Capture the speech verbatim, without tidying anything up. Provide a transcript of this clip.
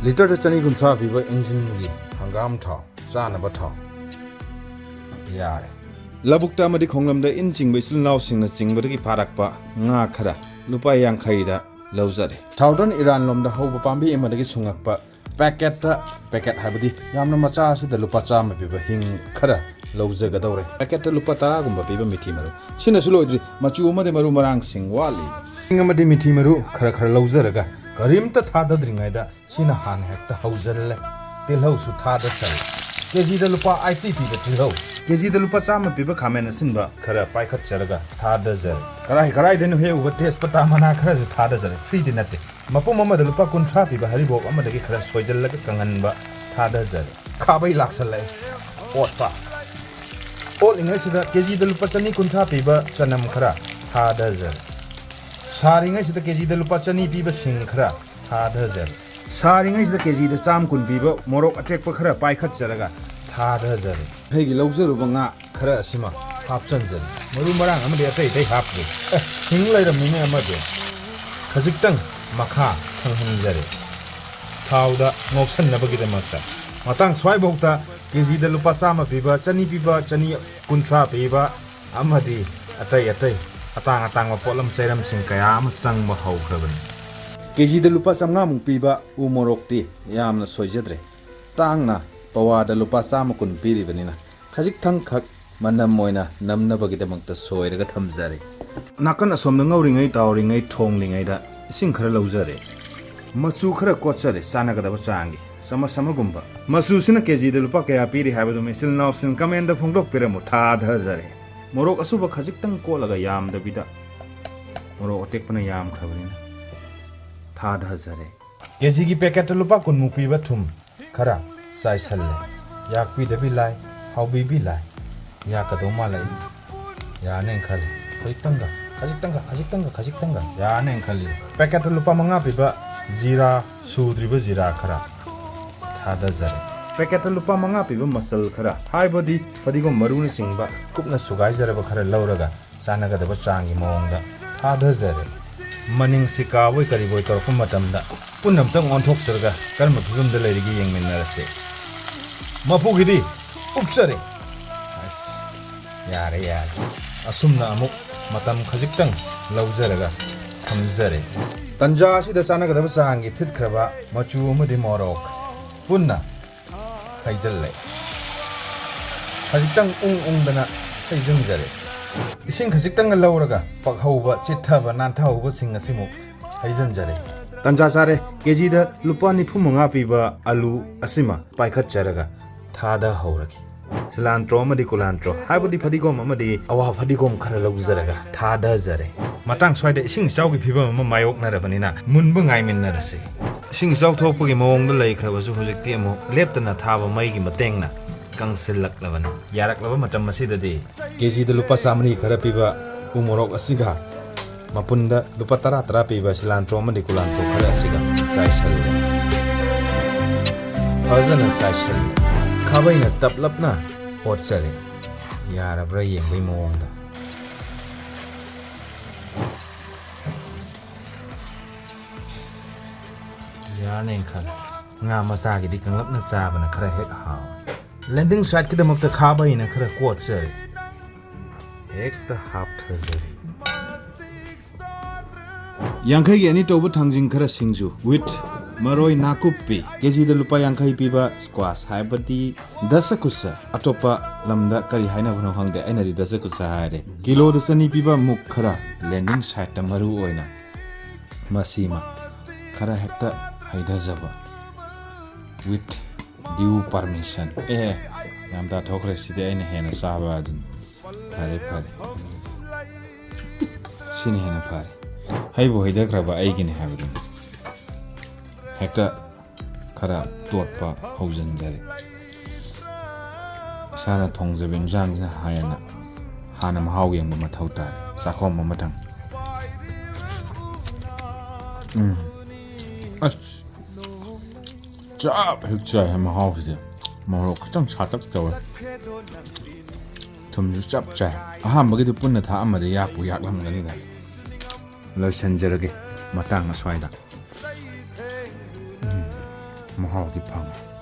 ꯂꯤꯇꯔꯗ ꯆꯅꯤ ꯀꯨꯟꯊ꯭ꯔꯥ ꯄꯤꯕ ꯏꯟꯖꯤꯟꯒꯤ ꯍꯪꯒꯥꯝ ꯊꯥꯎ, ꯆꯥꯅꯕ ꯊꯥꯎ꯫ ꯌꯥꯔꯦ꯫ ꯂꯧꯕꯨꯛꯇ ꯑꯃꯗꯤ ꯈꯣꯡꯂꯝꯗ ꯏꯟ ꯆꯤꯡꯕ ꯏꯆꯤꯜ ꯏꯅꯥꯎꯁꯤꯡꯅ ꯆꯤꯡꯕꯗꯒꯤ ꯐꯥꯔꯛꯄ ꯉꯥ ꯈꯔ ꯂꯨꯄꯥ ꯌꯥꯡꯈꯩꯗ ꯂꯧꯖꯔꯦ꯫ ꯁꯥꯎꯗꯔꯟ ꯏꯔꯥꯟ ꯂꯣꯝꯗ ꯍꯧꯕ ꯄꯥꯝꯕꯤ ꯑꯃꯗꯒꯤ ꯁꯨꯡꯉꯛꯄ ꯄꯦꯀꯦꯠꯇ, ꯄꯦꯀꯦꯠ ꯍꯥꯏꯕꯗꯤ ꯌꯥꯝꯅ ꯃꯆꯥ ꯑꯁꯤꯗ ꯂꯨꯄꯥ ꯆꯥꯝꯃ ꯄꯤꯕ ꯍꯤꯡ ꯈꯔ ꯂꯧꯖꯒꯗꯧꯔꯦ꯫ ꯄꯦꯀꯦꯠꯇ ꯂꯨꯄꯥ ꯇꯔꯥꯒꯨꯝꯕ ꯄꯤꯕ ꯃꯤꯊꯤ ꯃꯔꯨ꯫ ꯁꯤꯅꯁꯨ ꯂꯣꯏꯗ꯭ꯔꯤ, ꯃꯆꯨ ꯑꯃꯗꯤ ꯃꯔꯨ ꯃꯔꯥꯡꯁꯤꯡ ꯋꯥꯠꯂꯤ꯫ ꯍꯤꯡ ꯑꯃꯗꯤ ꯃꯤꯊꯤ ꯃꯔꯨ ꯈꯔ ꯈꯔ ꯂꯧꯖꯔꯒ ꯀꯔꯤꯝꯇ ꯊꯥꯗꯗ꯭ꯔꯤꯉꯩꯗ ꯁꯤꯅ ꯍꯥꯟꯅ ꯍꯦꯛꯇ ꯍꯧꯖꯤꯜꯂꯦ꯫ ꯇꯤꯜꯍꯧꯁꯨ ꯊꯥꯗꯁꯜꯂꯦ꯫ ꯀꯦꯖꯤꯗ ꯂꯨꯄꯥ ꯑꯥꯏꯠꯇꯤ ꯄꯤꯕ ꯇꯤꯜꯍꯧ, ꯀꯦꯖꯤꯗ ꯂꯨꯄꯥ ꯆꯥꯝꯃ ꯄꯤꯕ ꯈꯥꯃꯦꯟ ꯑꯁꯤꯟꯕ ꯈꯔ ꯄꯥꯏꯈꯠꯆꯔꯒ ꯊꯥꯗꯖꯔꯦ꯫ ꯀꯔꯥꯏ ꯀꯔꯥꯏꯗꯩꯅꯣ ꯍꯦꯛ ꯎꯕ ꯇꯦꯖꯄꯇꯥ ꯃꯅꯥ ꯈꯔꯁꯨ ꯊꯥꯗꯖꯔꯦ, ꯐ꯭ꯔꯤꯗꯤ ꯅꯠꯇꯦ꯫ ꯃꯄꯨꯝ ꯑꯃꯗ ꯂꯨꯄꯥ ꯀꯨꯟꯊ꯭ꯔꯥ ꯄꯤꯕ ꯍꯔꯤꯕꯣꯞ ꯑꯃꯗꯒꯤ ꯈꯔ ꯁꯣꯏꯖꯜꯂꯒ ꯀꯪꯍꯟꯕ ꯊꯥꯗꯖꯔꯦ꯫ ꯈꯥꯕꯩ ꯂꯥꯛꯁꯜꯂꯛꯑꯦ꯫ ꯑꯣꯠꯄ꯫ ꯑꯣꯠꯂꯤꯉꯩꯁꯤꯗ ꯀꯦꯖꯤꯗ ꯂꯨꯄꯥ ꯆꯅꯤ ꯀꯨꯟꯊ꯭ꯔꯥ ꯄꯤꯕ ꯆꯅꯝ ꯈꯔ ꯊꯥꯗꯖꯔꯦ꯫ ꯁꯥꯔꯤꯉꯩꯁꯤꯗ ꯀꯦꯖꯤꯗ ꯂꯨꯄꯥ ꯆꯅꯤ ꯄꯤꯕ ꯁꯤꯡ ꯈꯔ ꯊꯥꯗꯖꯔꯦ꯫ ꯁꯥꯔꯤꯉꯩꯁꯤꯗ ꯀꯦꯖꯤꯗ ꯆꯥꯝ ꯀꯨꯟ ꯄꯤꯕ ꯃꯣꯔꯣꯛ ꯑꯇꯦꯛꯄ ꯈꯔ ꯄꯥꯏꯈꯠꯆꯔꯒ ꯊꯥꯗꯖꯔꯦ꯫ ꯑꯩꯒꯤ ꯂꯧꯖꯔꯨꯕ ꯉꯥ ꯈꯔ ꯑꯁꯤꯃ ꯍꯥꯞꯆꯟꯖꯔꯦ꯫ ꯃꯔꯨ ꯃꯔꯥꯡ ꯑꯃꯗꯤ ꯑꯇꯩ ꯑꯇꯩ ꯍꯥꯞꯇ꯭ꯔꯦ꯫ ꯑꯦ, ꯍꯤꯡ ꯂꯩꯔꯝꯃꯤꯅꯦ ꯑꯃꯗꯤ꯫ ꯈꯖꯤꯛꯇꯪ ꯃꯈꯥ ꯊꯪꯍꯟꯖꯔꯦ꯫ ꯊꯥꯎꯗ ꯉꯧꯁꯟꯅꯕꯒꯤꯗꯃꯛꯇ꯫ ꯃꯇꯥꯡ ꯁ꯭ꯋꯥꯏꯐꯥꯎꯗ ꯀꯦꯖꯤꯗ ꯂꯨꯄꯥ ꯆꯥꯝꯃ ꯄꯤꯕ, ꯆꯅꯤ ꯄꯤꯕ, ꯆꯅꯤ ꯀꯨꯟꯊ꯭ꯔꯥ ꯄꯤꯕ ꯑꯃꯗꯤ ꯑꯇꯩ ꯑꯇꯩ ꯑꯇꯥꯡ ꯑꯇꯥꯡꯕ ꯄꯣꯠꯂꯝ ꯆꯩꯔꯝꯁꯤꯡ ꯀꯌꯥ ꯑꯃ ꯆꯪꯕ ꯍꯧꯈ꯭ꯔꯕꯅꯤ꯫ ꯀꯦꯖꯤꯗ ꯂꯨꯄꯥ ꯆꯥꯝꯃꯉꯥꯃꯨꯛ ꯄꯤꯕ ꯎ ꯃꯣꯔꯣꯛꯇꯤ ꯌꯥꯝꯅ ꯁꯣꯏꯖꯗ꯭ꯔꯦ꯫ ꯇꯥꯡꯅ ꯄꯋꯥꯗ ꯂꯨꯄꯥ ꯆꯥꯝꯃ ꯀꯨꯟ ꯄꯤꯔꯤꯕꯅꯤꯅ ꯈꯖꯤꯛꯇꯪꯈꯛ ꯃꯅꯝ ꯑꯣꯏꯅ ꯅꯝꯅꯕꯒꯤꯗꯃꯛꯇ ꯁꯣꯏꯔꯒ ꯊꯝꯖꯔꯦ꯫ ꯅꯥꯀꯟ ꯑꯁꯣꯝꯗ ꯉꯧꯔꯤꯉꯩ ꯇꯥꯎꯔꯤꯉꯩ ꯊꯣꯡꯂꯤꯉꯩꯗ ꯏꯁꯤꯡ ꯈꯔ ꯂꯧꯖꯔꯦ꯫ ꯃꯆꯨ ꯈꯔ ꯀꯣꯠꯆꯔꯦ ꯆꯥꯟꯅꯒꯗꯕ ꯆꯥꯡꯒꯤ, ꯆꯃꯁ ꯑꯃꯒꯨꯝꯕ꯫ ꯃꯆꯨꯁꯤꯅ ꯀꯦꯖꯤꯗ ꯂꯨꯄꯥ ꯀꯌꯥ ꯄꯤꯔꯤ ꯍꯥꯏꯕꯗꯨꯃ ꯏꯆꯤꯜ ꯏꯅꯥꯎꯁꯤꯡ ꯀꯃꯦꯟꯗ ꯐꯣꯡꯗꯣꯛꯄꯤꯔꯝꯃꯨ꯫ ꯊꯥꯗꯖꯔꯦ꯫ ꯃꯣꯔꯣꯛ ꯑꯁꯨꯕ ꯈꯖꯤꯛꯇꯪ ꯀꯣꯠꯂꯒ ꯌꯥꯝꯗꯕꯤꯗ, ꯃꯣꯔꯣꯛ ꯑꯇꯦꯛꯄꯅ ꯌꯥꯝꯈ꯭ꯔꯕꯅꯤꯅ ꯊꯥꯗꯖꯔꯦ꯫ ꯀꯦꯖꯤꯒꯤ ꯄꯦꯀꯦꯠꯇ ꯂꯨꯄꯥ ꯀꯨꯟꯃꯨꯛ ꯄꯤꯕ ꯊꯨꯝ ꯈꯔ ꯆꯥꯏꯁꯜꯂꯦ꯫ ꯌꯥꯛꯄꯤꯗꯕꯤ ꯂꯥꯏ, ꯍꯥꯎꯕꯤꯕꯤ ꯂꯥꯏ꯫ ꯌꯥꯛꯀꯗꯧ ꯃꯥꯜꯂꯛꯏ꯫ ꯌꯥꯅꯦꯅ ꯈꯜꯂꯤ꯫ ꯈꯖꯤꯛꯇꯪꯒ, ꯈꯖꯤꯛꯇꯪꯒ, ꯈꯖꯤꯛꯇꯪꯒ, ꯈꯖꯤꯛꯇꯪꯒ ꯌꯥꯅꯦꯅ ꯈꯜꯂꯤ꯫ ꯄꯦꯀꯦꯠꯇ ꯂꯨꯄꯥ ꯃꯉꯥ ꯄꯤꯕ ꯖꯤꯔꯥ, ꯁꯨꯗ꯭ꯔꯤꯕ ꯖꯤꯔꯥ ꯈꯔ ꯊꯥꯗꯖꯔꯦ꯫ ꯄꯦꯀꯦꯠꯇ ꯂꯨꯄꯥ ꯃꯉꯥ ꯄꯤꯕ ꯃꯆꯜ ꯈꯔ, ꯍꯥꯏꯕꯗꯤ ꯐꯗꯤꯒꯣꯝ ꯃꯔꯨꯅꯆꯤꯡꯕ ꯀꯨꯞꯅ ꯁꯨꯒꯥꯏꯖꯔꯕ ꯈꯔ ꯂꯧꯔꯒ ꯆꯥꯟꯅꯒꯗꯕ ꯆꯥꯡꯒꯤ ꯃꯑꯣꯡꯗ ꯊꯥꯗꯖꯔꯦ꯫ ꯃꯅꯤꯡ ꯁꯤꯀꯥꯕꯣꯏ ꯀꯔꯤꯕꯣꯏ ꯇꯧꯔꯛꯄ ꯃꯇꯝꯗ ꯄꯨꯟꯅ ꯑꯝꯇꯪ ꯑꯣꯟꯊꯣꯛꯆꯔꯒ ꯀꯔꯝꯕ ꯐꯤꯕꯝꯗ ꯂꯩꯔꯤꯒꯦ ꯌꯦꯡꯃꯤꯟꯅꯔꯁꯦ꯫ ꯃꯄꯨꯒꯤꯗꯤ ꯎꯞꯆꯔꯦ꯫ ꯑꯁ, ꯌꯥꯔꯦ, ꯌꯥꯔꯦ꯫ ꯑꯁꯨꯝꯅ ꯑꯃꯨꯛ ꯃꯇꯝ ꯈꯖꯤꯛꯇꯪ ꯂꯧꯖꯔꯒ ꯊꯝꯖꯔꯦ꯫ ꯇꯟꯖꯥ ꯑꯁꯤꯗ ꯆꯥꯅꯒꯗꯕ ꯆꯥꯡꯒꯤ ꯊꯤꯠꯈ꯭ꯔꯕ ꯃꯆꯨ ꯑꯃꯗꯤ ꯃꯣꯔꯣꯛ ꯄꯨꯟꯅ ꯍꯩꯖꯤꯜꯂꯦ꯫ ꯈꯖꯤꯛꯇꯪ ꯎꯪ ꯎꯪꯗꯅ ꯍꯩꯖꯤꯟꯖꯔꯦ꯫ ꯏꯁꯤꯡ ꯈꯖꯤꯛꯇꯪꯒ ꯂꯧꯔꯒ ꯄꯛꯍꯧꯕ, ꯆꯤꯠꯊꯕ, ꯅꯥꯟꯊꯍꯧꯕꯁꯤꯡ ꯑꯁꯤꯃꯨꯛ ꯍꯩꯖꯤꯟꯖꯔꯦ꯫ ꯇꯟꯖꯥ ꯆꯥꯔꯦ꯫ ꯀꯦꯖꯤꯗ ꯂꯨꯄꯥ ꯅꯤꯐꯨ ꯃꯉꯥ ꯄꯤꯕ ꯑꯂꯨ ꯑꯁꯤꯃ ꯄꯥꯏꯈꯠꯆꯔꯒ ꯊꯥꯗꯍꯧꯔꯒꯦ꯫ ꯁꯤꯂꯥꯟꯇ꯭ꯔꯣ ꯑꯃꯗꯤ ꯀꯨꯂꯥꯟꯇ꯭ꯔꯣ, ꯍꯥꯏꯕꯗꯤ ꯐꯗꯤꯒꯣꯝ ꯑꯃꯗꯤ ꯑꯋꯥ ꯐꯗꯤꯒꯣꯝ ꯈꯔ ꯂꯧꯖꯔꯒ ꯊꯥꯗꯖꯔꯦ꯫ ꯃꯇꯥꯡ ꯁ꯭ꯋꯥꯏꯗ ꯏꯁꯤꯡ ꯏꯆꯥꯎꯒꯤ ꯐꯤꯕꯝ ꯑꯃ ꯃꯥꯌꯣꯛꯅꯔꯕꯅꯤꯅ ꯃꯨꯟꯕ ꯉꯥꯏꯃꯤꯟꯅꯔꯁꯤ꯫ ꯏꯁꯤꯡ ꯏꯆꯥꯎ ꯊꯣꯛꯄꯒꯤ ꯃꯑꯣꯡꯗ ꯂꯩꯈ꯭ꯔꯕꯁꯨ ꯍꯧꯖꯤꯛꯇꯤ ꯑꯃꯨꯛ ꯂꯦꯞꯇꯅ ꯊꯥꯕ ꯃꯩꯒꯤ ꯃꯇꯦꯡꯅ ꯀꯪꯁꯤꯜꯂꯛꯂꯕꯅꯤ꯫ ꯌꯥꯔꯛꯂꯕ ꯃꯇꯝ ꯑꯁꯤꯗꯗꯤ ꯀꯦꯖꯤꯗ ꯂꯨꯄꯥ ꯆꯥꯃꯔꯤ ꯈꯔ ꯄꯤꯕ ꯎ ꯃꯣꯔꯣꯛ ꯑꯁꯤꯒ ꯃꯄꯨꯟꯗ ꯂꯨꯄꯥ ꯇꯔꯥ ꯇꯔꯥ ꯄꯤꯕ ꯁꯤꯂꯥꯟꯇ꯭ꯔꯣ ꯑꯃꯗꯤ ꯀꯨꯂꯥꯟꯇ꯭ꯔꯣ ꯈꯔ ꯑꯁꯤꯒ ꯆꯥꯏꯁꯜꯂꯦ꯫ ꯐꯖꯅ ꯆꯥꯏꯁꯜꯂꯦ꯫ ꯈꯥꯕꯩꯅ ꯇꯞꯂꯞꯅ ꯑꯣꯠꯆꯔꯦ꯫ ꯌꯥꯔꯕ꯭ꯔꯥ ꯌꯦꯡꯕꯩ ꯃꯑꯣꯡꯗ꯫ ꯌꯥꯔꯅꯦꯅ ꯈꯜꯂꯦ꯫ ꯉꯥ ꯃꯆꯥꯒꯤꯗꯤ ꯀꯪꯂꯞꯅ ꯆꯥꯕꯅ ꯈꯔ ꯍꯦꯛ ꯍꯥꯎꯋꯦ꯫ ꯂꯦꯟꯗꯤꯡ ꯁꯥꯏꯠꯀꯤꯗꯃꯛꯇ ꯈꯥꯕꯩꯅ ꯈꯔ ꯀꯣꯠꯆꯔꯦ꯫ ꯍꯦꯛꯇ ꯍꯥꯞꯊꯖꯔꯦ꯫ ꯌꯥꯡꯈꯩꯒꯤ ꯑꯅꯤ ꯇꯧꯕ ꯊꯥꯡꯖꯤꯡ ꯈꯔ ꯁꯤꯡꯖꯨ with ꯃꯔꯣꯏ ꯅꯥꯀꯨꯞꯄꯤ꯫ ꯀꯦꯖꯤꯗ ꯂꯨꯄꯥ ꯌꯥꯡꯈꯩ ꯄꯤꯕ ꯁ꯭ꯀ꯭ꯋꯥꯁ ꯍꯥꯏꯕꯗꯤ ꯗꯁꯀꯨꯁ꯫ ꯑꯇꯣꯞꯄ ꯂꯝꯗ ꯀꯔꯤ ꯍꯥꯏꯅꯕꯅꯣ ꯈꯪꯗꯦ, ꯑꯩꯅꯗꯤ ꯗꯁꯀꯨꯁ ꯍꯥꯏꯔꯦ꯫ ꯀꯤꯂꯣꯗ ꯆꯅꯤ ꯄꯤꯕ ꯃꯨꯛ ꯈꯔ, ꯂꯦꯟꯗꯤꯡ ꯁꯥꯏꯠꯇ ꯃꯔꯨ ꯑꯣꯏꯅ ꯃꯁꯤꯃ ꯈꯔ ꯍꯦꯛꯇ ꯍꯩꯊꯖꯕ with due permission꯫ ꯑꯦ, ꯌꯥꯝ ꯇꯥꯊꯣꯛꯈ꯭ꯔꯦ, ꯁꯤꯗꯤ ꯑꯩꯅ ꯍꯦꯟꯅ ꯆꯥꯕ ꯑꯗꯨꯅꯤ꯫ ꯐꯔꯦ, ꯐꯔꯦ꯫ ꯁꯤꯅ ꯍꯦꯟꯅ ꯐꯔꯦ꯫ ꯍꯩꯕꯨ ꯍꯩꯊꯈ꯭ꯔꯕ ꯑꯩꯒꯤꯅꯤ ꯍꯥꯏꯕꯗꯨꯅꯤ꯫ ꯍꯦꯛꯇ ꯈꯔ ꯇꯣꯠꯄ ꯍꯧꯖꯤꯟꯖꯔꯦ꯫ ꯏꯁꯥꯅ ꯊꯣꯡꯖꯕ ꯏꯟꯁꯥꯡꯁꯤꯅ ꯍꯦꯟꯅ ꯍꯥꯟꯅ ꯃꯍꯥꯎ ꯌꯦꯡꯕ ꯃꯊꯧ ꯇꯥꯏ꯫ ꯆꯥꯛꯈꯣꯝ ꯑꯃ ꯊꯝ꯫ ꯎꯝ꯫ ꯑꯁ꯫ ꯆꯞ ꯍꯦꯛ ꯆꯥꯏ ꯃꯍꯥꯎꯁꯤꯗꯤ꯫ ꯃꯣꯔꯣꯛ ꯈꯤꯇꯪ ꯁꯥꯇꯛ ꯇꯧꯋꯦ꯫ ꯊꯨꯝꯁꯨ ꯆꯞ ꯆꯥꯏ꯫ ꯑꯍꯥꯟꯕꯒꯤꯗꯨ ꯄꯨꯟꯅ ꯊꯥꯛꯑꯝꯃꯗꯤ ꯌꯥꯛꯄꯨ ꯌꯥꯛꯂꯝꯒꯅꯤꯗ꯫ ꯂꯣꯏꯁꯤꯟꯖꯔꯒꯦ ꯃꯇꯥꯡ ꯑꯁ꯭ꯋꯥꯏꯗ꯫ ꯃꯍꯥꯎꯗꯤ ꯐꯪꯉꯤ꯫